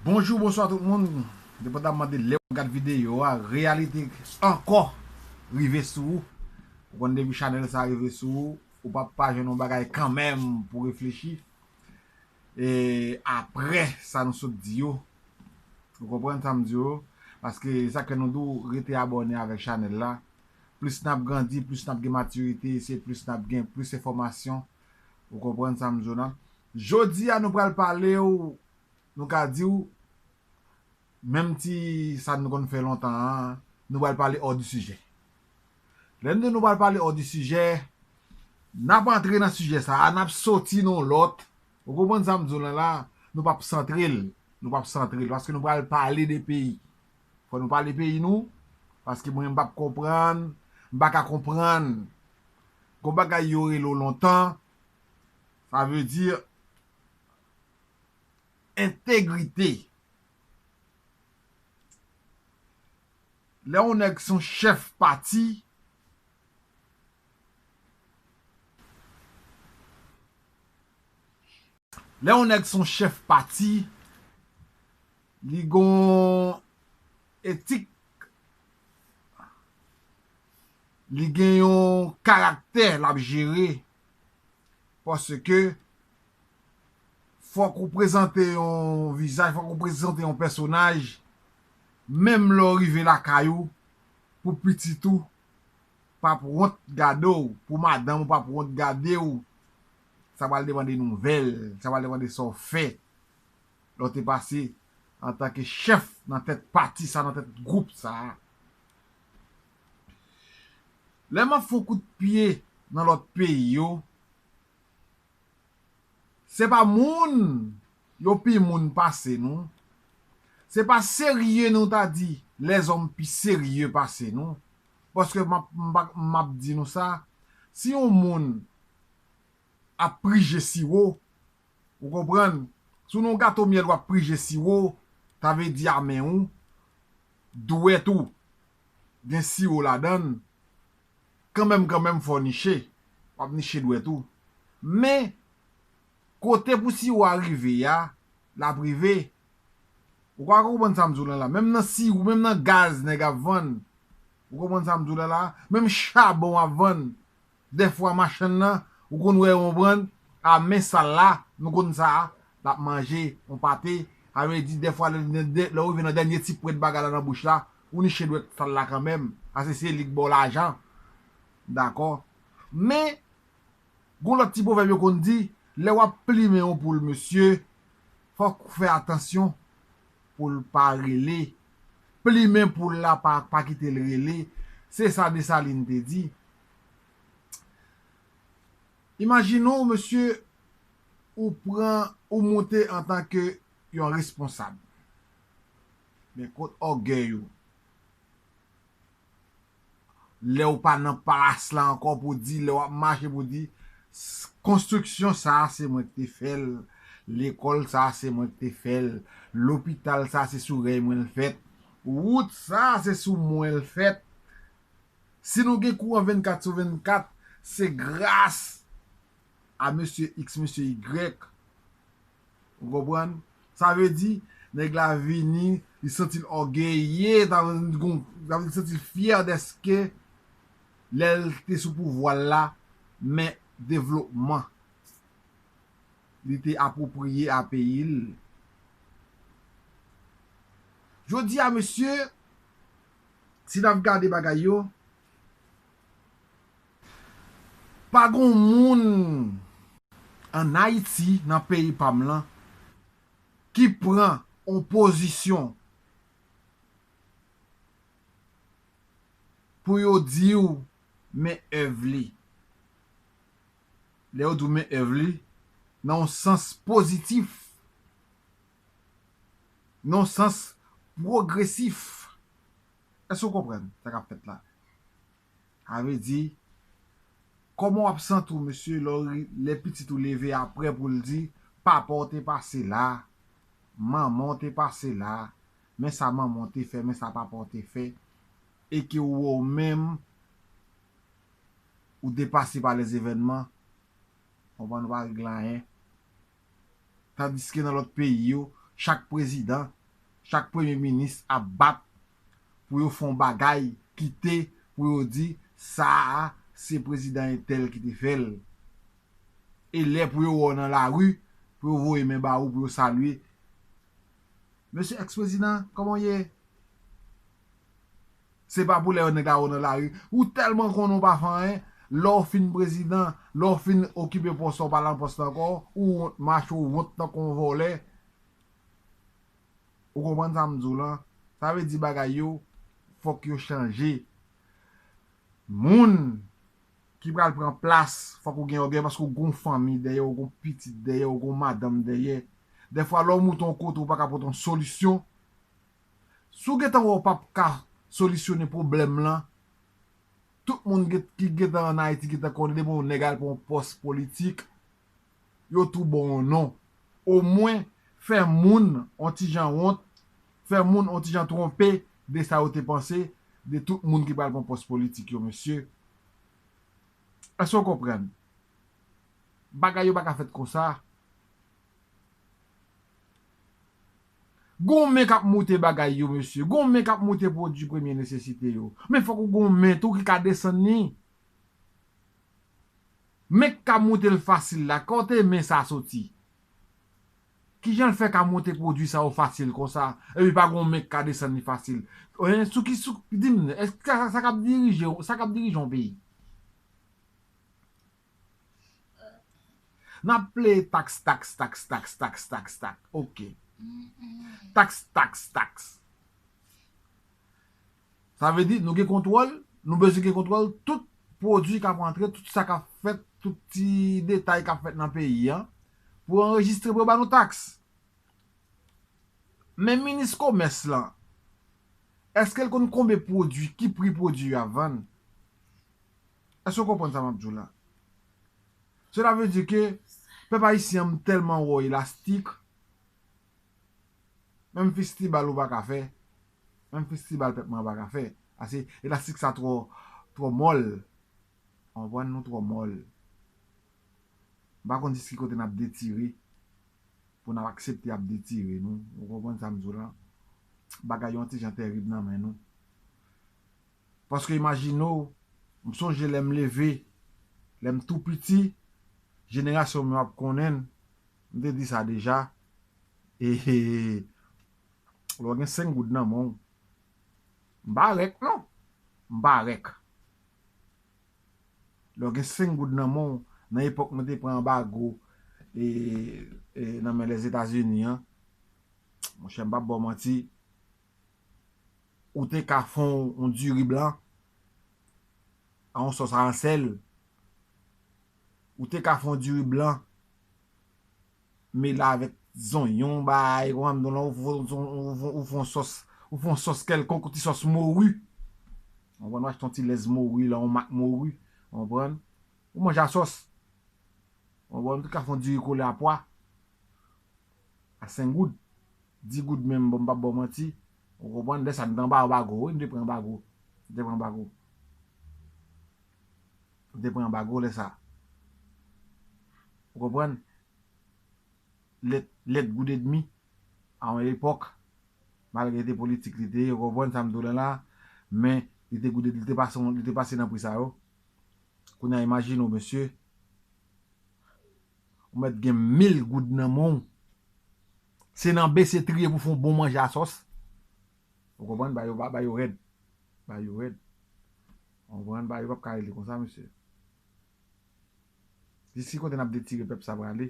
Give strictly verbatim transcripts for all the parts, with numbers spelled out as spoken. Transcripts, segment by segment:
Bonjou, bonswa tout moun. Depandamman de lè w gad videyo a, reyalite ankò rive sou ou. Ou konn depi chanèl sa rive sou ou, ou p ap pa jwenn yon bagay kanmenm pou reflechi. E apre sa nou sot di yo, ou konprann sa m di yo? Paske sa ke nou di w, rete abòne avèk chanèl la. Plis n ap grandi, plis n ap gen matirite, se plis n ap gen plis enfòmasyon. Ou konprann sa m di w la? Jodi a nou pral pale w, nou ka di w, menm ti sa nou konn fè lontan an, nou pral pale hors du sujet. Lè n di nou pral pale hors du sujet, n ap antre nan sijè sa a, n ap soti nan lòt. Ou konprann sa m di w la la? Nou p ap santre l. Nou p ap santre l paske nou pral pale de peyi. Fò nou pale peyi nou, paske mwen m p ap konprann, m pa ka konprann. Gon bagay yo rele w lontan, sa vle di entegrite. Lè yon nèg se yon chèf pati, lè yon nèg se yon chèf pati, li gon etik, li gen yon karaktè l ap jere. Paske fòk ou prezante yon vizaj, fòk ou prezante yon pèsonaj, menm lè w rive lakay ou, pou pitit ou p ap wont gade w, pou madanm ou p ap wont gade w. Sa pral depann de nouvèl, sa pral depann de sa w fè lè w te pase antanke chèf nan tèt pati sa, nan tèt gwoup sa a. Lè m ap fè yon kout pye nan lòt peyi yo, se pa moun yo pi moun pase nou. Se pa serye nou ta di lèzòm pi serye pase nou. Paske m ap, m ap, m ap di nou sa, si yon moun ap prije siwo, ou konprann? Si w nan yon gato myèl w ap prije siwo, sa vle di a men ou, dwèt ou gen siwo ladan l, kanmenm, kanmenm fò w niche, w ap niche dwèt ou. Men, kote pou siwo a rive a, l ap rive. Ou ka konprann sa m di w la la? Menm nan siwo, menm nan gaz nèg ap vann. Ou konprann sa m di w la la? Menm chabon ap vann. Dèfwa machann nan, ou konn wè yon pran, a men sal la, nou konn sa, l ap manje yon pate. Sa vle di, dèfwa, lè, lè, lè w rive nan dènye ti pwent bagay la nan bouch la, ou niche dwèt sal la kanmenm. Paske se li k ba w lajan. Dakò? Men, gon lòt ti pwovèb yo konn di, lè w ap plimen yon poul, mesye, fòk ou fè atansyon pou l pa rele. Plimen poul la, pa, pa kite l rele. Se sa Desalin te di. Imajine w, mesye, ou pran, ou moute antanke yon responsab. Men kot ògèy ou. Lè w pa nan palas la ankò pou di, lè w ap mache pou di, s-, konstriksyon sa a se mwen ki te fè l, lekòl sa a se mwen ki te fè l, lopital sa a se sou rèy mwen l fèt, wout sa a se sou mwen l fèt. Si nou gen kouran vennkat sou vennkat, se gras a mesye X, mesye Y. Ou konprann? Sa vle di, nèg la vini, li santi l ògeye, sa vle di gon, sa vle di santi l fyè dèske lè l te sou pouvwa l la, men devlopman li te apwopriye a peyi l. Jodi a, mesye, si n ap gade bagay yo, pa gon moun ann Ayiti, nan peyi pa m lan, ki pran yon pozisyon pou yo di w men èv li. Lè yo di w men èv li, nan yon sans pozitif, nan yon sans pwogresif. Èske w konprann sa k ap fèt la? Sa vle di, kòman w ap santi w, mesye, lè w ri-, lè pitit ou leve apre pou l di, papa w te pase la, manman w te pase la, men sa manman w te fè, men sa papa w te fè, e ke w wè w menm, ou depase pa lèzevènman, konprann, ou pa regle anyen. Tandiske nan lòt peyi yo, Chak prezidan, chak premye minis ap bat pou yo fè yon bagay kite pou yo di sa a se prezidan entèl ki te fè l. E lè pou yo wè w nan lari, pou yo voye men ba ou, pou yo salye. Mesye èks prezidan, kòman w ye? Se pa pou lè yo nèg la wè w nan lari. Ou tèlman konnen w pa fè anyen, lè w fin prezidan, lè w fin okipe pòs la, w pa nan pòs la ankò, ou wont mache, ou wont tankou yon vòlè. Ou konprann sa m di w lan? Sa vle di bagay yo, fòk yo chanje. Moun ki pral pran plas, fòk ou gen ògèy paske ou gon fanmi dèyè, ou gon pitit dèyè, ou gon madanm dèyè. Dèfwa, lè w moute yon kote, ou pa ka pote yon solisyon. Si w gentan wè w p ap ka solisyone pwoblèm lan, tout moun gen, ki gentan ann Ayiti gentan konnen depi yon nèg al pran yon pòs politik, yo tou ba w yon non. Omwen, fè moun yon ti jan wont, fè moun yon ti jan twonpe de sa yo te panse de tout moun ki pral pran pòs politik yo, mesye. Èske w konprann? Bagay yo pa ka fèt konsa. Gon men k ap moute bagay yo, mesye. Gon men k ap moute pwodui premye nesesite yo. Men fòk ou gon men tou ki ka desann li. Men k ka moute l fasil la, kote men sa soti? Kijan l fè ka moute pwodui sa yo fasil konsa, epi pa gon men k ka desann li fasil? Hein, sou ki, sou, di m, èske sa, sa k ap dirije, sa k ap dirije yon peyi? N ap plede taks, taks, taks, taks, taks, taks, taks. Ok. Taks, taks, taks. Sa vle di, nou gen kontwòl, nou bezwen gen kontwòl tout pwodui k ap antre, tout sa k ap fèt, tout ti detay k ap fèt nan peyi a, pou yo anrejistre, pou yo ba nou taks. Men minis komès lan, èske l konn konbyen pwodui, ki pri pwodui yo ap vann? Èske w konprann sa m ap di w la? Sela vle di ke pèp ayisyen an tèlman wè w elastik, menm fistibal ou pa ka fè, menm fistibal pèp mwen an pa ka fè. Ase elastik sa twò, twò mòl. Ou konprann, nou twò mòl. M pa konn jis ki kote n ap detire pou n ap aksepte y ap detire nou. Ou konprann sa m di w la? Bagay yo yon ti jan tèrib nan men nou. Paske imajine w, m sonje lè m leve, lè m tou piti, jenerasyon m yo ap konnen m, m te di sa deja, e, e, lè w gen senk goud nan men w, m pa rèk non, m pa rèk. Lè w gen senk goud nan men w, nan epòk mwen te pran anbago e, e, nan men Lèzetazini an, monchè, m p ap ba w manti, ou te ka fè yon, yon diri blan a yon sòs a sèl. Ou te ka fè yon diri blan mele avèk zonyon, bay, konprann, donk la, ou fè, ou fè, ou fè yon sòs, ou fè yon sòs kèlkonk, yon ti sòs mori. Ou konprann, ou achte yon ti lèz mori la, yon mak mori. Ou konprann? Ou manje a sòs. Ou konprann, ou te ka fè yon diri kole a pwa. A senk goud, dis goud menm, bon, m p ap ba w manti. Ou konprann, lè sa, m te anba anbago, wi, m te pran anbago. M te pran anbago. M te pran anbago lè sa. Ou konprann? Lèt, lèt goud edmi, a yon epòk, malgre te politik li te ye, ou konprann sa m di w la la, men li te goud edmi, li te pase, li te pase nan pri sa yo. Kounye a, imajine w, mesye, ou mèt gen mil goud nan men w. Se nan bese triye pou fè yon bon manje a sòs. Ou konprann? Bagay yo, bagay yo rèd. Bagay yo rèd. Ou konprann? Bagay yo p ap ka rele konsa, mesye. Jis ki kote n ap detire pèp sa prale.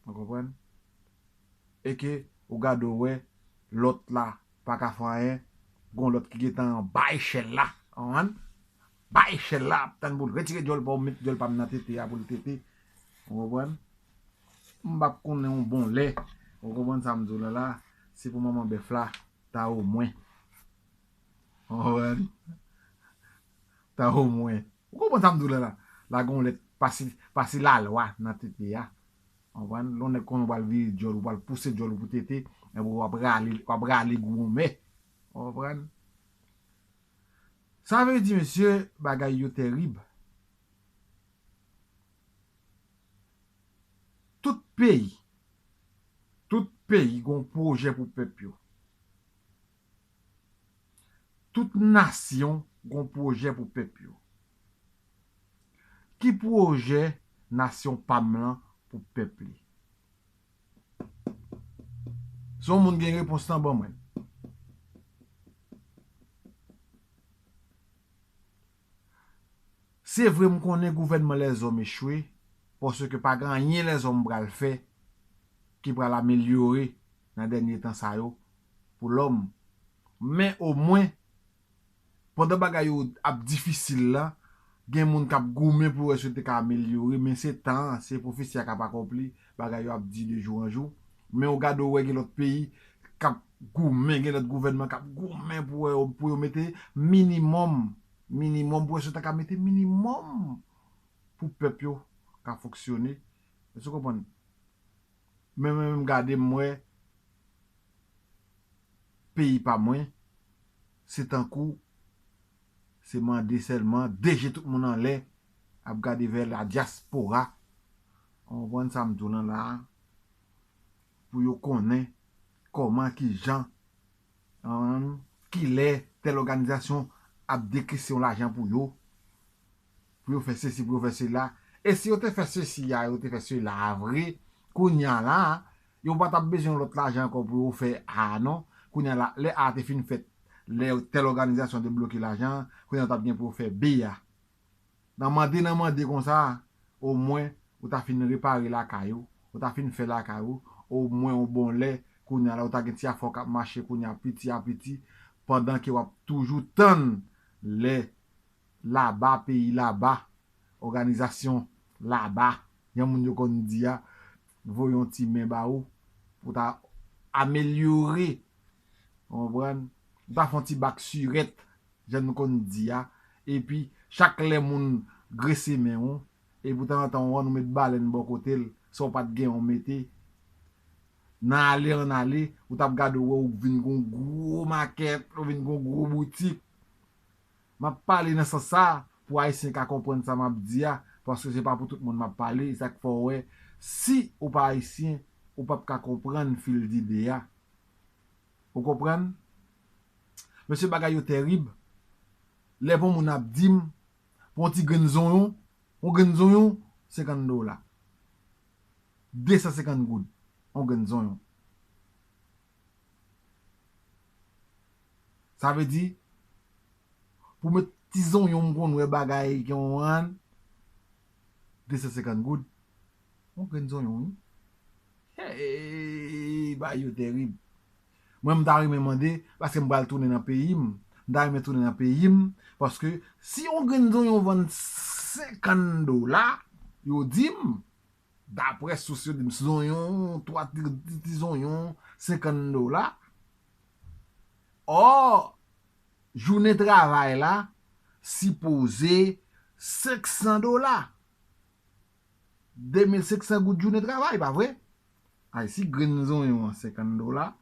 Ou konprann? E ke ou gade w wè lòt la pa ka fè anyen, gon lòt ki gentan anba echèl la. Ou konprann? Anba echèl la, ap tann pou l retire djòl pa w, met djòl pa m nan tete a pou l tete. Ou konprann? M p ap konnen yon bon lè. Ou konprann sa m di w la la? Se pou manman bèf la ta omwen. Ou konprann? Ta omwen. Ou konprann sa m di w la la? Lage yon lèt pase, pase lalwa nan tete a. Ou konprann? Lè yon nèg konnen w pral vire djòl, ou pral pouse djòl ou pou tete, epi w ap rale, w ap rale gwo mè. Ou konprann? Sa vle di, mesye, bagay yo tèrib. Tout peyi, Tout peyi gon pwojè pou pèp yo. Tout nasyon gon pwojè pou pèp yo. Ki pwojè nasyon pa m lan pou pèp li? Si yon moun gen repons lan, ban mwen. Se vre, m konnen gouvènman lèzòm echwe, paske pa gen anyen lèzòm pral fè ki pral amelyore nan dènye tan sa yo pou lòm. Men omwen, pandan bagay yo ap difisil la, gen moun k ap goumen pou wè si yo te ka amelyore, men se tan an, se pwofesi a k ap akonpli, bagay yo ap di de jou an jou. Men ou gade, ou wè gen lòt peyi k ap goumen, gen lòt gouvènman k ap goumen pou wè, pou yo mete minimòm, minimòm, pou wè si yo ta ka mete minimòm pou pèp yo ka fonksyone. Èske w konprann? Men mwen menm, gade m wè, peyi pa mwen, se tankou, se mande sèlman, de je tout moun anlè, ap gade vè la dyaspora. Ou konprann sa m di w lan la a? Pou yo konnen kòman, ki jan, kilè tèl òganizasyon ap dekesyon lajan pou yo, pou yo fè sesi, pou yo fè sela. E si yo te fè sesi a, yo te fè sela a vre, kounye a la, yo pa t ap bezwen yon lòt lajan ankò pou yo fè A a non. Kounye a la, lè A a te fin fèt, lè tèl òganizasyon debloke lajan, kounye a yo t ap gen pou yo fè B a. Nan mande, nan mande konsa, omwen, ou ta fin repare lakay ou, ou ta fin fè lakay ou, omwen yon bon lè, kounye a la, ou ta gen ti afè w k ap mache kounye a piti a piti, pandan ke w ap toujou tann lè laba, peyi laba, òganizasyon laba, jan moun yo konn di a, voye yon ti men ba ou, pou ta amelyore, ou konprann? Ou ta fè yon ti bak sirèt, jan nou konn di a, epi chak lè moun grese men ou, epi tanzantan ou ann ou met balèn bò kote l, sa w pa t gen ou mete. Nan ale ann ale, ou t ap gade ou wè ou vin gon gwo makèt, ou vin gon gwo boutik. M ap pale nan sans sa pou Ayisyen ka konprann sa m ap di a, paske se pa pou tout moun m ap pale, e sa k fè w wè, si ou pa Ayisyen, ou p ap ka konprann fil dide a. Ou konprann? Mesye, bagay yo tèrib. Lè pou moun ap di m, pou yon ti grenn zonyon, yon grenn zonyon, senkant dola. De san senkant goud, yon grenn zonyon. Sa vle di, pou met ti zonyon m konn wè bagay ki yon rann, de san senkant goud. Yon grenn zonyon, wi. Hey, bagay yo tèrib. Mwen, m ta renmen mande, paske m pral tounen nan peyi m. M ta renmen tounen nan peyi m, paske si yon grenn zonyon vann senkant dola, yo di m, daprè sous yo di m, zonyon, twa ti, ti, ti zonyon, senkant dola. Ò, jounen travay la sipoze senk san dola. De mil senk san goud jounen travay, pa vre? Ay, si grenn zonyon an senkant dola,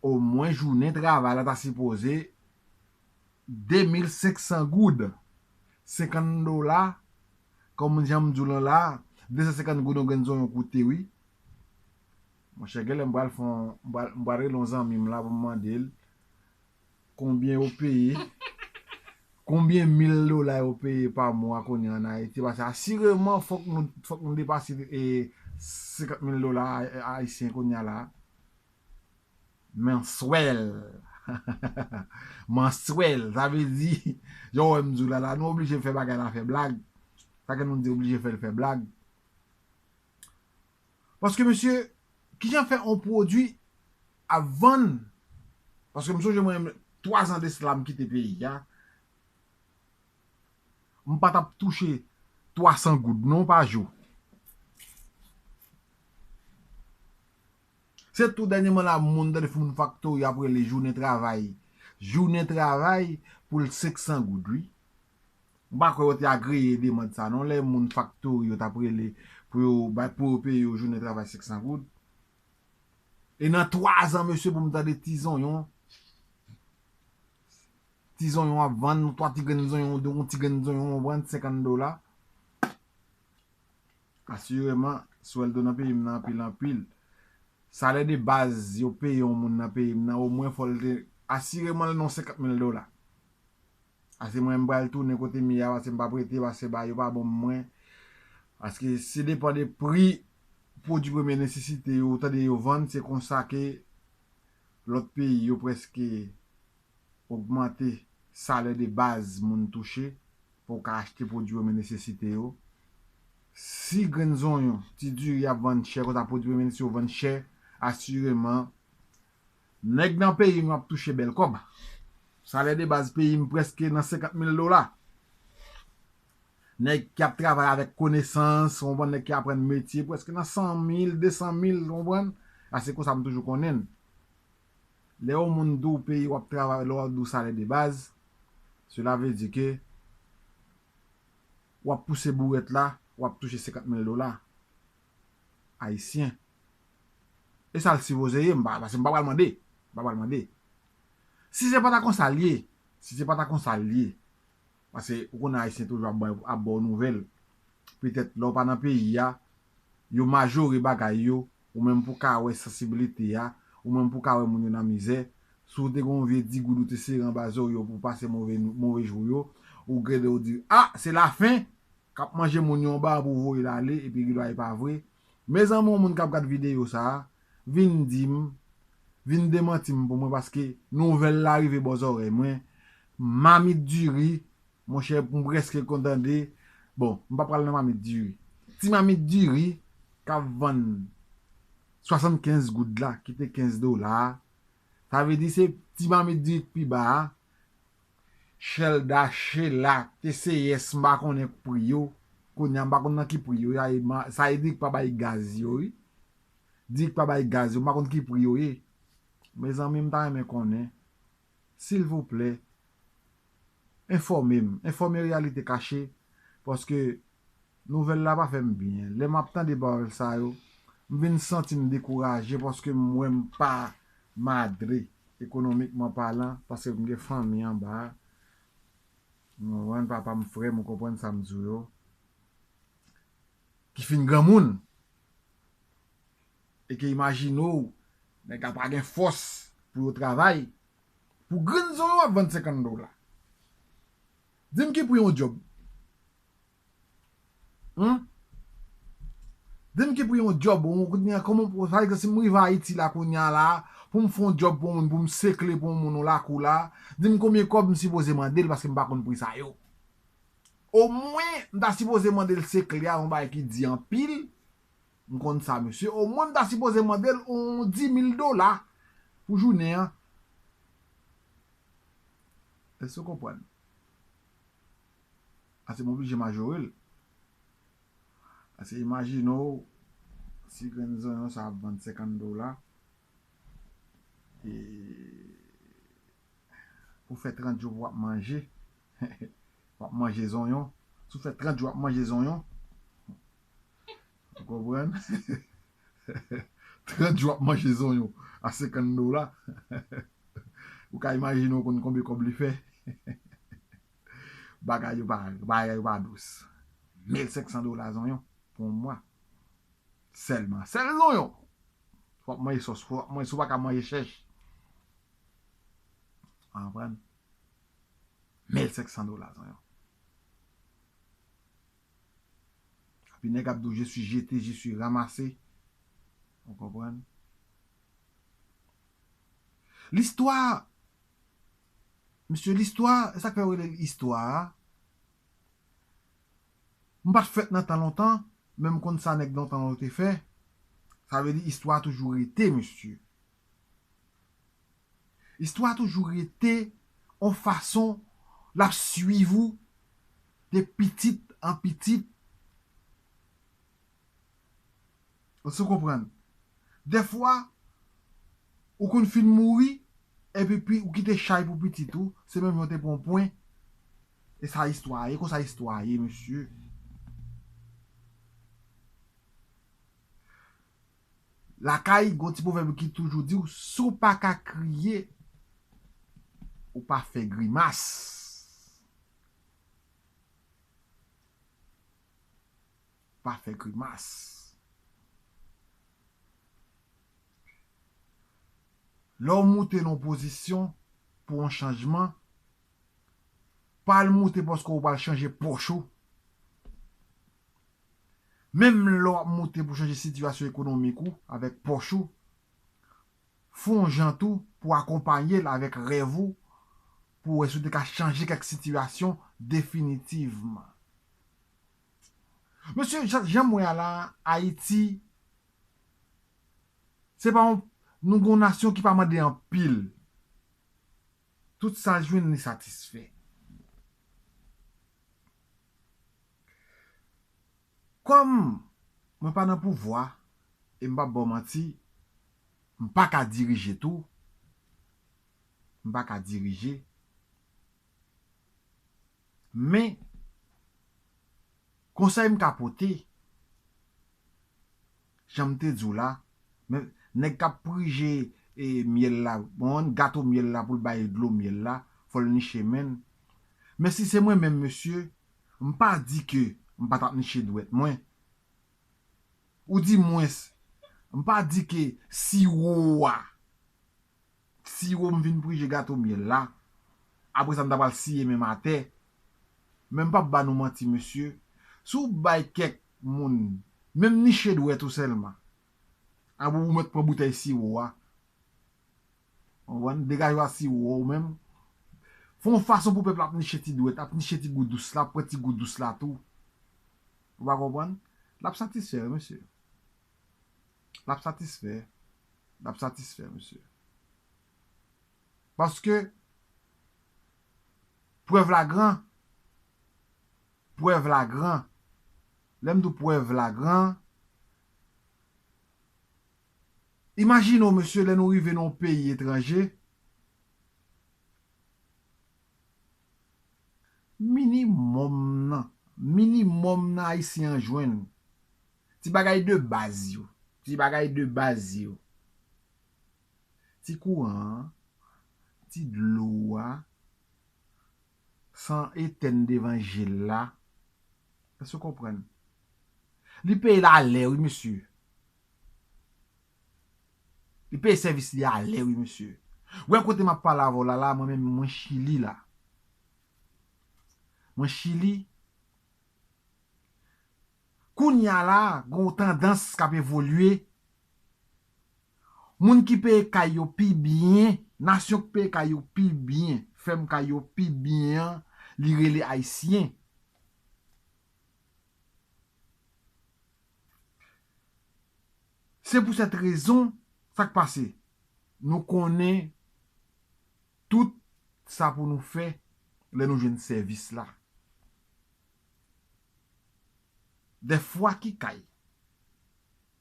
omwen jounen travay la ta sipoze de mil senk san goud. Senkant dola, kòm jan m di w lan la, de san senkant goud yon grenn zonyon koute, wi. Monchè, genlè m pral fè yon, m pral, m pral rele yon zanmi m la pou m mande l konbyen yo peye, konbyen mil dola yo peye pa mwa kounye a ann Ayiti, paske asireman fòk nou, fòk nou depase, e, senkant mil dola a-, ayisyen kounye a la. Manswèl. Manswèl, sa vle di, jan w wè m di w la, la, nou oblije fè bagay la fè blag. Sa ke nou di oblije fè l fè blag. Paske, mesye, kijan fè yon pwodui ap vann? Paske m sonje mwen, twa zan de sila m kite peyi a, m pa t ap touche twa san goud non pa jou. Se tou dènyèman la, moun tande moun faktori ap rele jounen travay. Jounen travay pou l senk san goud, wi. M pa kwè yo te agreye demann sa non, lè moun faktori yo t ap rele pou yo bay, pou yo peye yo jounen travay senk san goud. E nan twa zan, mesye, pou m tande ti zonyon, ti zonyon ap vann, twa ti grenn zonyon, de yon ti grenn zonyon, w konprann, senkant dola. Asireman, swèldo nan peyi m nan anpil, anpil. Salè de baz yo peye yon moun nan peyi m nan, omwen fò l te asireman l nan senkant mil dola. Paske mwen, m pral tounen kote m ye a, paske m p ap rete, paske bagay yo pa bon pou mwen. Paske se depan de pri pwodui premye nesesite yo, tande yo vann, se konsa ke lòt peyi yo prèske ogmante salè de baz moun touche pou w ka achte pwodui premye nesesite yo. Si grenn zonyon, ti diri ap vann chè, konsa pwodui premye nesesite yo vann chè, asireman, nèg nan peyi m ap touche bèl kòb. Salè de baz peyi m prèske nan senkant mil dola. Nèg ki ap travay avèk konesans, w konprann, nèg ki aprann metye, prèske nan san mil, de san mil, w konprann? A se konsa m toujou konnen l. Lè yon moun di w peyi w ap travay, lè w ap di w salè de baz, cela veut dire que w ap pouse bourèt la, w ap touche senkant mil dola ayisyen. E sa l sipoze ye, m pa, paske m pa pral mande. M pa pral mande. Si se pa ta konsa l ye, si se pa ta konsa l ye, paske ou konnen ayisyen toujou ap ba, ap ba w nouvèl. Petèt lè w pa nan peyi a, yo majore bagay yo, ou menm pou ka wè sansiblite a, ou menm pou ka wè moun yo nan mizè. Si w te gen yon vye digoud ou te sere anba zòrye w pou pase move, move jou yo, ou gade w di, a, se lafen! K ap manje moun yo anba pou voye l ale, epi gen dwa e pa vre. Mezanmi, yon moun k ap gad videyo sa a, vin di m, vin demanti m pou mwen, paske nouvèl la rive bò zòrèy mwen. Mamit diri, monchè, m prèske konn tande. Bon, m p ap pral nan mamit diri. Ti mamit diri k ap vann swasannkenz goud la, ki te kenz dola a, sa vle di se ti mamit diri k pi ba a, Chelda, Chela, T C S, m pa konnen pri yo. Kounye a, m pa konn nan ki pri yo ye, e ma-, sa e diri k pa bay gaz yo, wi. Diri k pa bay gaz yo, m pa konn ki pri yo ye. Mezanmi, m ta renmen konnen. Silvouplè, enfòme m. Enfòme Reyalite Kache, paske nouvèl la pa fè m byen. Lè m ap tande pawòl sa yo, m vin santi m dekouraje paske m wè m pa madre, ekonomikman palan, paske m gen fanmi anba a. Ou konprann, papa m, frè m, ou konprann sa m di w yo, ki fin granmoun. E ke imajine w, nèg la pa gen fòs pou yo travay. Pou grenn zonyon w ap vann senkant dola. Di m ki pri yon djòb. Humm? Di m ki pri yon djòb, ou kounye a, kòman pou, pa egzanp, si m rive Ayiti la kounye a la, pou m fè yon djòb pou yon moun, pou m sekle pou yon moun yon lakou la, di m konbyen kòb m sipoze mande l, paske m pa konn pri sa yo. Omwen, m ta sipoze mande l sekle a, yon bagay ki di anpil, m konn sa, mesye. Omwen, m ta sipoze mande l yon dis mil dola pou jounen an. Èske w konprann? Ase m oblije majore l. Ase imajine w, si grenn zonyon sa ap vann senkant dola, e pou fè trant jou pou w ap manje, w ap manje zonyon. Si w fè trant jou w ap manje zonyon, ou konprann? Trant jou w ap manje zonyon a senkant dola. Ou ka imajine w konn konbyen kòb li fè. Bagay yo pa, bagay yo pa dous. Mil senk san dola zonyon pou yon mwa. Sèlman. Sèl zonyon. Fò w ap manje sòs, fò w ap manje, si w pa ka manje chèch. Ou konprann? Mil senk san dola zonyon. Epi nèg ap di w, je suis jeté, je suis ramassé. Ou konprann? Listwa, mesye, listwa, e sa k fè yo rele l istwa a. M pa t fèt nan tan lontan, men m konn sa nèg lontan yo te fè. Sa vle di istwa toujou rete, mesye. Istwa toujou rete yon fason l ap swiv ou de pitit an pitit. Èske w konprann? Dèfwa, ou konn fin mouri, epi pi, ou kite chay pou pitit ou, se menm jan w te pran pwen. E sa istwa ye, konsa istwa ye, mesye. Lakay, gon ti pwovèb ki toujou di w, si w pa ka kriye, ou pa fè grimas. Pa fè grimas. Lè w moute nan yon pozisyon pou yon chanjman, pa al moute paske w pral chanje pòch ou. Menm lè w ap moute pou chanje sitiyasyon ekonomik ou avèk pòch ou, fè yon jan tou pou akonpaye l avèk rèv ou, pou w wè si w te ka chanje kèk sitiyasyon definitivman. Mesye, jan, jan m wè a la, Ayiti, se pa yon, nou gen yon nasyon ki pa mande anpil. Tout sa l jwenn, li satisfè. Kòm mwen pa nan pouvwa, e m p ap ba w manti, m pa ka dirije tou, m pa ka dirije, men konsèy m ka pote, jan m te di w la, men nèg k ap prije e myèl la, bon, gato myèl la pou l bay dlo myèl la, fò l niche men l. Men si se mwen menm, mesye, m pa di ke m pa t ap niche dwèt mwen. Ou di mwens, m pa di ke siwo a, siwo m vin prije gato myèl la, apre sa m ta pral siye men m atè. Men m p ap ba nou manti, mesye. Si w bay kèk moun, menm niche dwèt ou sèlman, apre ou mèt pran boutèy siwo a, w konprann? Degaje w a siwo a ou menm. Fè yon fason pou pèp la ap niche ti dwèt, ap niche ti gout dous la, ap pran ti gout dous la tou. Ou pa konprann? L ap satisfè, mesye. L ap satisfè. L ap satisfè, mesye. Paske, prèv la gran. Prèv la gran. Lè m di w prèv la gran, imajine w, mesye, lè nou rive nan yon peyi etranje, minimòm nan, minimòm nan Ayisyen an jwenn. Ti bagay de baz yo. Ti bagay de baz yo. Ti kouran an, ti dlo a, san etèn devan je l la. Èske w konprann? Li peye l alè, wi, mesye. Li peye sèvis li alè, wi, mesye. Wè kote m ap pale avè w la, la, mwen menm, mwen Chili la. Mwen Chili. Kounye a la, gen yon tandans k ap evolye. Moun ki peye kay yo pi byen, nasyon ki peye kay yo pi byen, fèm kay yo pi byen an, li rele Ayisyen. Se pou sèt rezon, sa k pase? Nou konnen tout sa pou nou fè lè nou jwenn sèvis la. Dèfwa ki kay.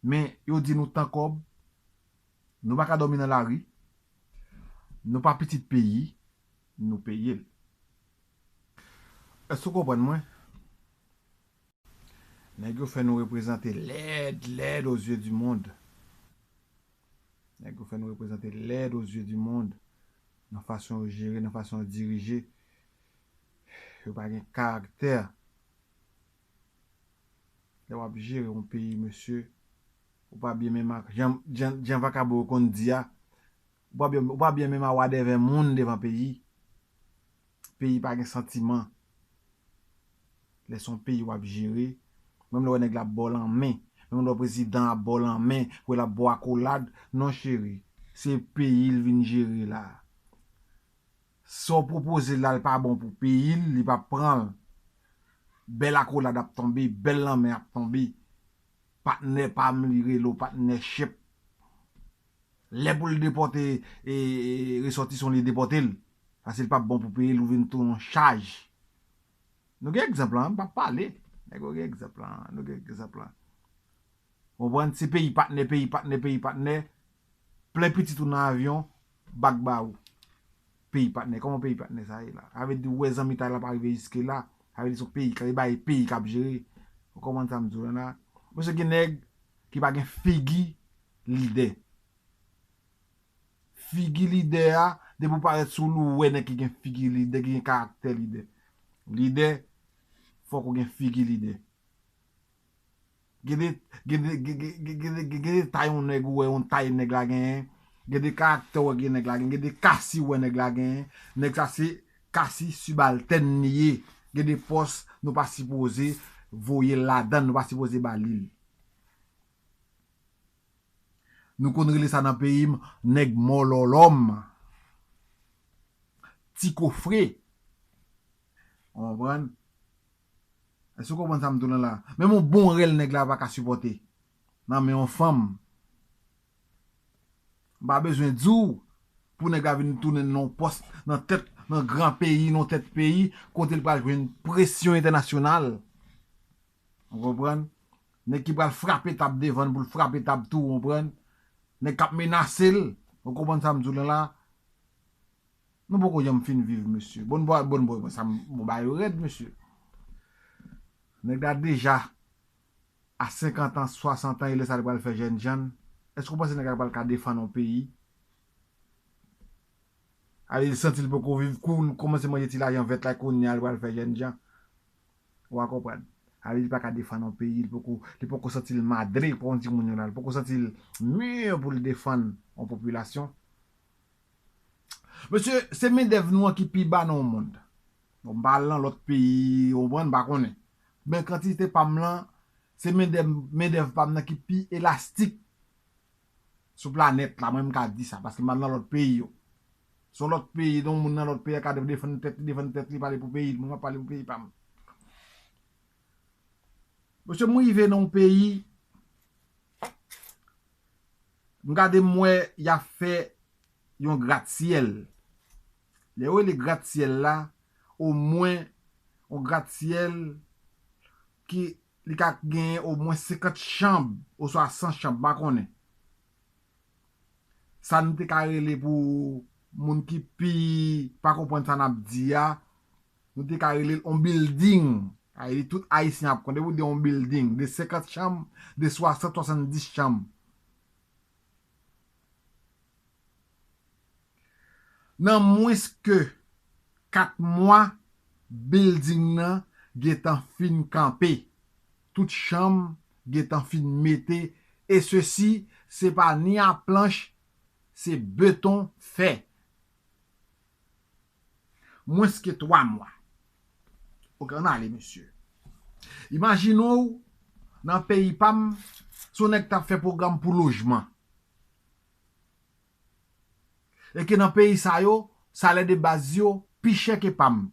Men yo di nou tan kòb, nou pa ka dòmi nan lari, nou pa pitit peyi, nou peye l. Èske w konprann mwen? Nèg yo fè nou reprezante lèd, lèd aux yeux du monde. Nèg yo fè nou reprezante lèd aux yeux du monde. Nan fason yo jere, nan fason yo dirije. Yo pa gen karaktè. Lè w ap jere yon peyi, mesye, ou pa byen menm ak, jan, jan, jan vakabon yo konn di a, ou pa byen, ou pa byen menm a wa dèvè moun devan peyi. Peyi pa gen santiman. Lè se yon peyi w ap jere, menm lè w wè nèg la ap ba w lanmen, menm lè w wè prezidan ap ba w lanmen, wè l ap ba w akolad, non cheri, se peyi l vin jere la. Sa w pwopoze l la, l pa bon pou peyi l, li p ap pran l. Bèl akolad ap tonbe, bèl lanmen ap tonbe. Patnè pa m, li rele w patnè chèp. Lè pou l depòte, e, e, resòtisan, li depòte l. Paske l p ap bon pou peyi l, ou vin tounen yon chaj. Nou gen egzanp lan, m p ap pale. Nèg yo gen egzanp lan, nou gen egzanp lan. Konprann? Se peyi patnè, peyi patnè, peyi patnè. Plen pitit ou nan avyon, bak ba ou. Peyi patnè, kòman peyi patnè sa ye la? Sa vle di, ou wè zanmitay la pa rive jiske la. Sa vle di, se yon peyi, se bay peyi k ap jere. Ou konprann sa m di w la? Mesye, gen nèg ki pa gen figi lidè. Figi lidè a, depi w parèt sou li, ou wè nèg ki gen figi lidè, ki gen karaktè lidè. Lidè, fòk ou gen figi lidè. Gen de, gen de, gen, gen, gen, gen de, gen, gen de tay yon nèg, ou wè yon tay nèg la genyen, Gen de karaktè w wè gen nèg la gen, gen de kasi w wè nèg la gen. Nèg sa se kasi sibaltèn li ye. Gen de pòs nou pa sipoze voye l ladan, nou pa sipoze ba li l. Nou konn rele sa nan peyi m, nèg mòlòlòm. Ti kofre. Ou konprann? Èske w konprann sa m di w lan la? Menm yon bon rèl nèg la pa ka sipòte nan men yon fanm. M pa bezwen di w pou nèg la vin tounen nan yon pòs, nan tèt, nan gran peyi, nan tèt peyi, kote l pral jwenn presyon entènasyonal. Ou konprann? Nèg ki pral frape tab devan l pou l frape tab tou, ou konprann? Nèg k ap menase l, ou konprann sa m di w lan la? Nou poko janm fin viv, mesye. Bon bò, bon bò, sa m, bon, bagay yo rèd, mesye. Nèg la deja a senkant an, swasant an, e lè sa li pral fè jènjan. Èske w panse nèg la pral ka defann yon peyi? Ale, li santi l poko viv, kou l kòmanse manje ti lajan vèt la, kounye a li pral fè jènjan. Ou a konprann? Ale, li pa ka defann yon peyi, li poko, li poko santi l madre, pou yon timoun yo la, li poko santi l mi pou l defann yon popilasyon. Mesye, se mendèv nou an ki pi ba nan yon mond. Bon, m pa al nan lòt peyi, ou konprann, m pa konnen. Men kantite pa m lan, se mendèv, mendèv pa m nan ki pi elastik sou planèt la, mwen m ka di sa, paske m pa nan lòt peyi yo. Se yon lòt peyi, yon moun nan lòt peyi a ka defann tèt li, defann tèt li, pale pou peyi l, mwen m ap pale pou peyi pa m. Mesye, m rive nan yon peyi, m gade m wè y ap fè yon gratsyèl. Lè yo rele gratsyèl la, omwen yon gratsyèl ki li ka genyen omwen senkant chanm oswa san chanm, m pa konnen. Sa nou te ka rele pou moun ki pi pa konprann sa n ap di a, nou te ka rele l on bilding. Sa vle di tout Ayisyen ap konnen, depi w di on bilding, de senkant chanm, de swasant, swasanndis chanm. Nan mwens ke kat mwa, bilding nan gentan fin kanpe. Tout chanm gentan fin mete, e sesi, se pa ni a planch, se beton fè. Mwens ke twa mwa. Oke, ann ale, mesye. Imajine w, nan peyi pa m, se yon nèg t ap fè pwogram pou lojman. E ke nan peyi sa yo, salè de baz yo pi chè ke pa m.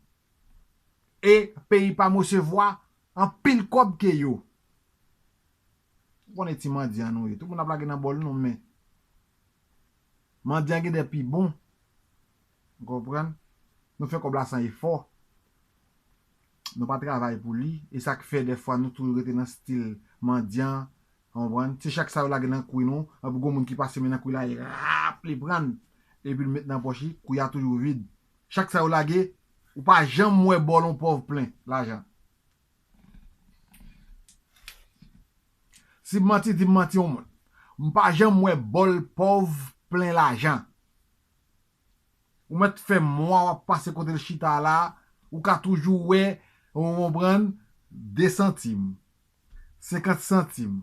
E peyi pa m resevwa anpil kòb ke yo. Ou konnen ti mandyan nou ye. Tout moun ap lage nan bòl nou, men mandyan gen de pi bon. Ou konprann? Nou fè kòb la san efò. Nou pa travay pou li. E sa k fè dèfwa nou toujou rete nan stil mandyan. Ou konprann? Se chak sa yo lage nan kwi nou, epi gon moun ki pase men nan kwi la, e rap, li pran l. Epi l met nan pòch li, kwi a toujou vid. Chak sa yo lage, ou pa janm wè bòl yon pòv plen lajan. Si m manti, di m manti yon moun. M pa janm wè bòl pòv plen lajan. Ou mèt fè mwa w ap pase kote l chita la, ou ka toujou wè, ou konprann, de santim, senkant santim.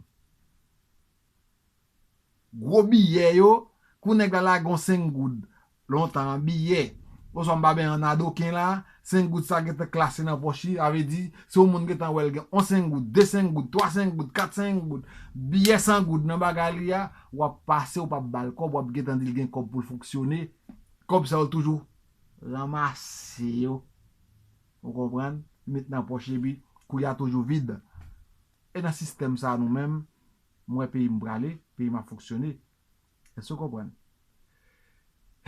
Gwo biyè yo, kou nèg la lage yon senk goud, lontan an biyè. Oswa m pa benyen an adoken la, senk goud sa gentan klase nan pòch li, sa vle di, si yon moun gentan wè l gen yon senk goud, de senk goud, twa senk goud, kat senk goud, biyè san goud nan bagay li a, w ap pase, ou p ap ba l kòb, w ap gentan di l gen kòb pou l fonksyone. Kòb sa yo toujou ranmase yo. Ou konprann? Li met nan pòch li, epi kwi a toujou vid. E nan sistèm sa a nou menm, m wè peyi m prale, peyi m ap fonksyone. Èske w konprann?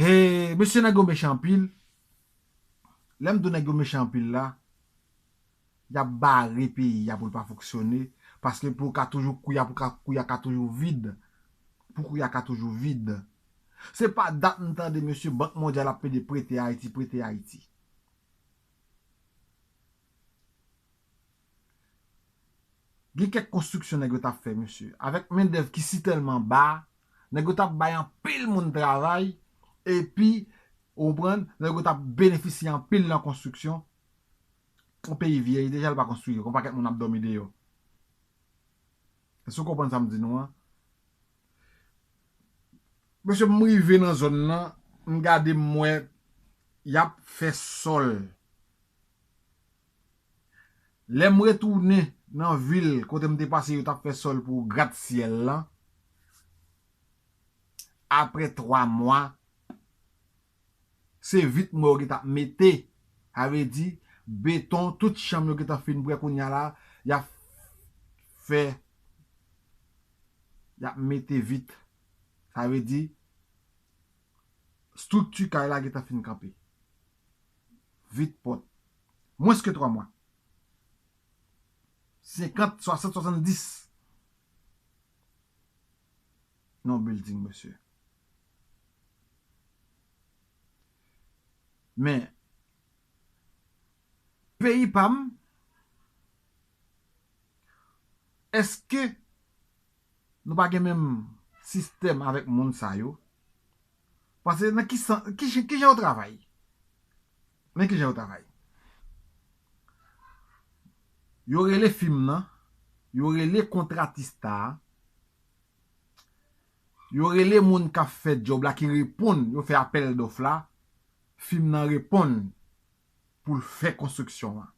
He, mesye nèg yo mechan anpil. Lè m di w nèg yo mechan anpil la, y ap bare peyi a pou l pa fonksyone, paske pou l ka toujou, kwi a, pou ka, kwi a ka toujou vid. Pou kwi a ka toujou vid. Se pa dat m tande mesye Bank Mondyal ap pede prete Ayiti, prete Ayiti. Gen kèk konstriksyon nèg yo t ap fè, mesye. Avèk mendèv ki sitèlman ba, nèg yo t ap bay anpil moun travay, epi, ou konprann, nèg yo t ap benefisye anpil nan konstriksyon. Yon peyi vye, deja l pa konstwi, yon pakèt moun ap dòmi deyò. Èske w konprann sa m di nou an? Mesye, m rive nan zòn nan, m gade, m wè y ap fè sòl. Lè m retounen nan vil kote m te pase, yo t ap fè sòl pou gratsyèl lan. Apre twa mwa, se vit m wè yo gentan ap mete. Sa vle di, beton, tout chanm yo gentan fin prè kounye a la, y ap fè, y ap mete vit. Sa vle di, estrikti kay la gentan fin kanpe. Vit pòt. Mwens ke twa mwa. Senkant, swasant, swasanndis. Non, building, mesye. Men, peyi pa m, èske nou pa gen menm sistèm avèk moun sa yo? Paske nan ki san, ki, jan- ki jan yo travay? Men ki jan yo travay. Yo rele fim nan, yo rele kontratista a, yo rele moun k ap fè djòb la ki reponn, yo fè apèl dòf la, fim nan reponn pou l fè konstriksyon an.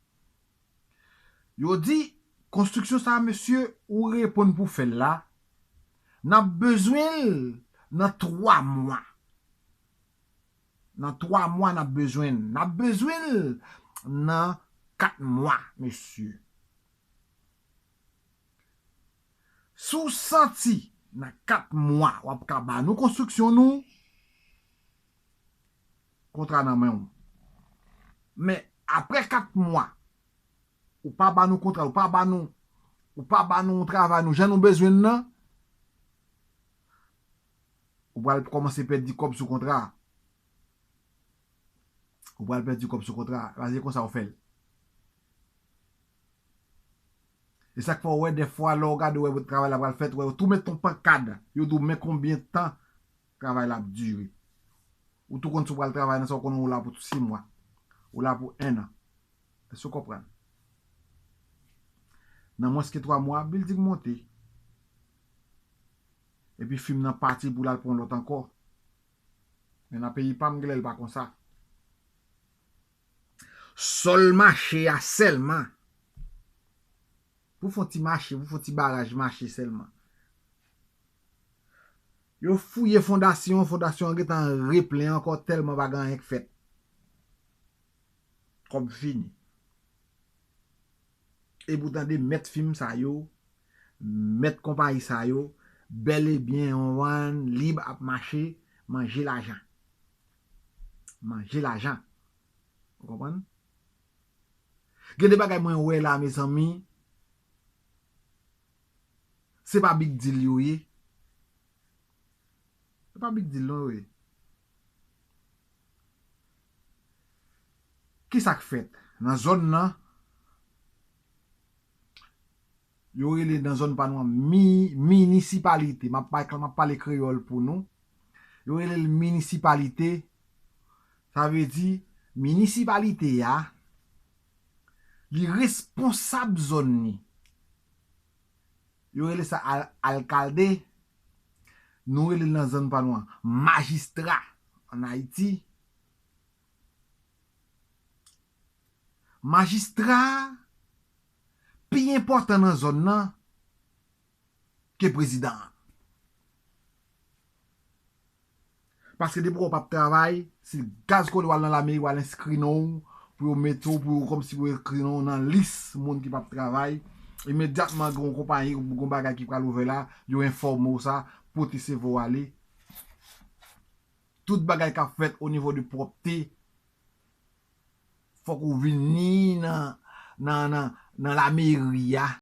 Yo di, konstriksyon sa a, mesye, ou reponn pou fè l la, n ap bezwen l nan twa mwa. Nan twa mwa, n ap bezwen l. N ap bezwen l nan kat mwa, mesye. Si w santi nan kat mwa w ap ka ba nou konstriksyon nou, kontra nan men w. Men apre kat mwa, ou pa ba nou kontra, ou pa ba nou, ou pa ba nou travay nou jan nou bezwen l nan, ou pral kòmanse pèdi kòb sou kontra a. Ou pral pèdi kòb sou kontra a. Paske konsa ou fè l. E sa k fè w wè, dèfwa, lè w gade, w wè travay la pral fèt, w wè yo tou met yon pankad. Yo di w men konbyen tan travay la ap dire. Ou tou konn si w pral travay nan sa, ou konnen ou la pou sis mwa. Ou la pou en an. Èske w konprann? Nan mwens ke twa mwa, bilding monte. Epi fim nan pati pou l al pran lòt ankò. Men nan peyi pa m, genlè l pa konsa. Sòl mache a sèlman. Pou fè yon ti mache, pou fè yon ti baraj mache sèlman. Yo fouye fondasyon, fondasyon an gentan replen ankò tèlman pa gen anyen k fèt. Kòb fini. Epi w tande mèt fim sa yo, mèt konpayi sa yo, bèl e byen, on one, lib ap mache, manje lajan. Manje lajan. Ou konprann? Gen de bagay mwen wè la, mezanmi, se pa big deal yo ye. Se pa big deal non, wi. Kisa k fèt? Nan zòn nan, yo rele nan zòn pa nou an mi, minisipalite. M ap pa-, m ap pale kreyòl pou nou. Yo rele l minisipalite. Sa vle di, minisipalite a, li responsab zòn li. Yo rele sa al-, alkalde. Nou rele l nan zòn pa nou an majistra ann Ayiti. Majistra a pi enpòtan nan zòn nan ke prezidan an. Paske depi w p ap travay, si gaz kole w al nan lameri, w al enskri non w, pou yo mete w, pou yo kòmsi pou yo enskri non w nan lis moun ki p ap travay. Imedyatman gen yon konpayi, gen yon bagay ki pral ouvè la, yo enfòme w sa, pote seve w ale. Tout bagay k ap fèt o nivo de pwòpte, fòk ou vini nan, nan, nan, nan lameri a,